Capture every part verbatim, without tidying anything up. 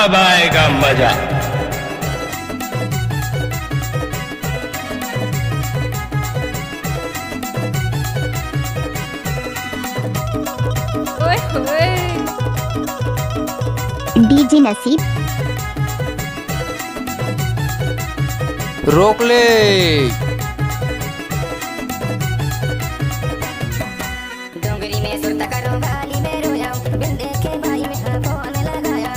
अब आएगा मजा। ओए होए। डीजे नसीब। रोक ले। डोंगरी में सुरता करो, गाली में रोया, बिन देखे भाई में हाँ फोन लगाया।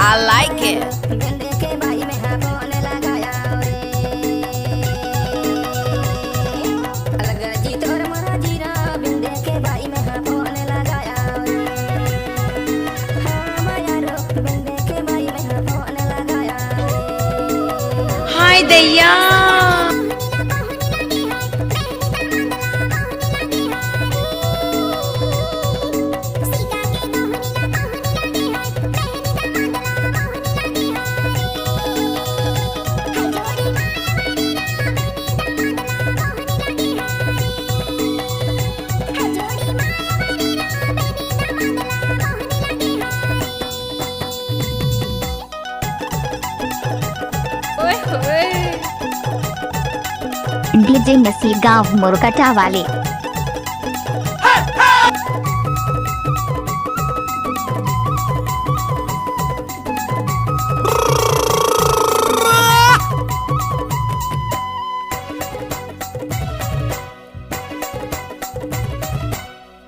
I like it. बिन देखे भाई में हाँ फोन लगाया रे। अलग जी तोर मोरा जीरा, बिन देखे भाई में हाँ फोन लगाया रे। हाँ माया रो, बिन देखे भाई में हाँ फोन लगाया रे। हाय दैया। ओए होए। डीजे नसीब गांव मुरकटा वाले।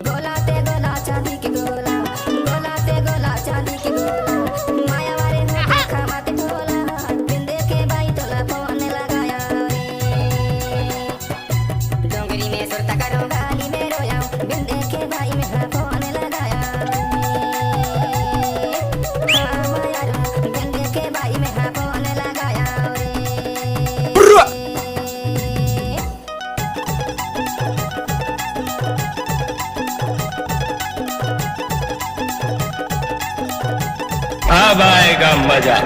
गोला ते गोला चांदी के गोला, गोला ते गोला चांदी के गोला। माया वाले हो देखा मत भोला, बिन देखे भाई तोला फोन लगाया रे। डोंगरी में सुरता करो, गाली में रोया, बिन देखे भाई में हाँ फोन लगाया रे। हाँ माया रो, बिन देखे भाई में हाँ फोन लगाया रे। अब आएगा मजा।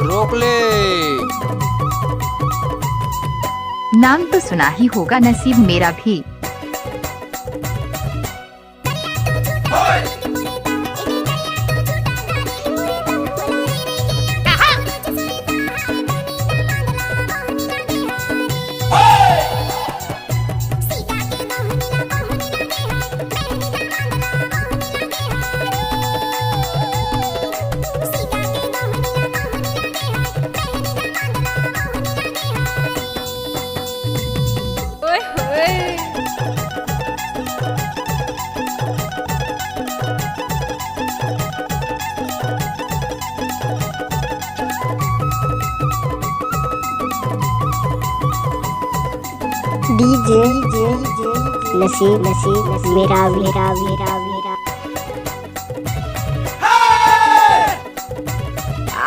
रोक ले। नाम तो सुना ही होगा नसीब मेरा भी। ओए होए। डीजे नसीब, नसीब, मेरा, मेरा, मेरा, मेरा।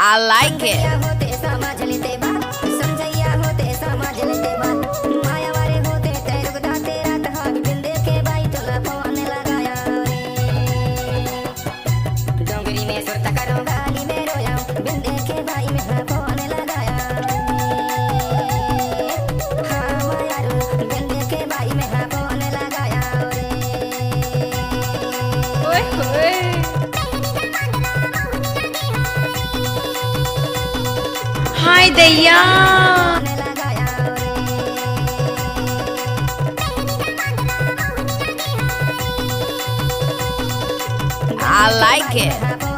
I like it. समझैया होते समझ लेते बात, समझैया होते समझ लेते बात, माया वाले होते तै रुक जाते रात हाथ बिन देखे भाई तोला फोन लगाया रे। डोंगरी में सुरता करो, गाली में रोया, बिन देखे भाई में हाँ फोन लगाया रे। हाँ माया रो, बिन देखे भाई में हाँ फोन लगाया रे। ओए होए। हाय दैया। I like it.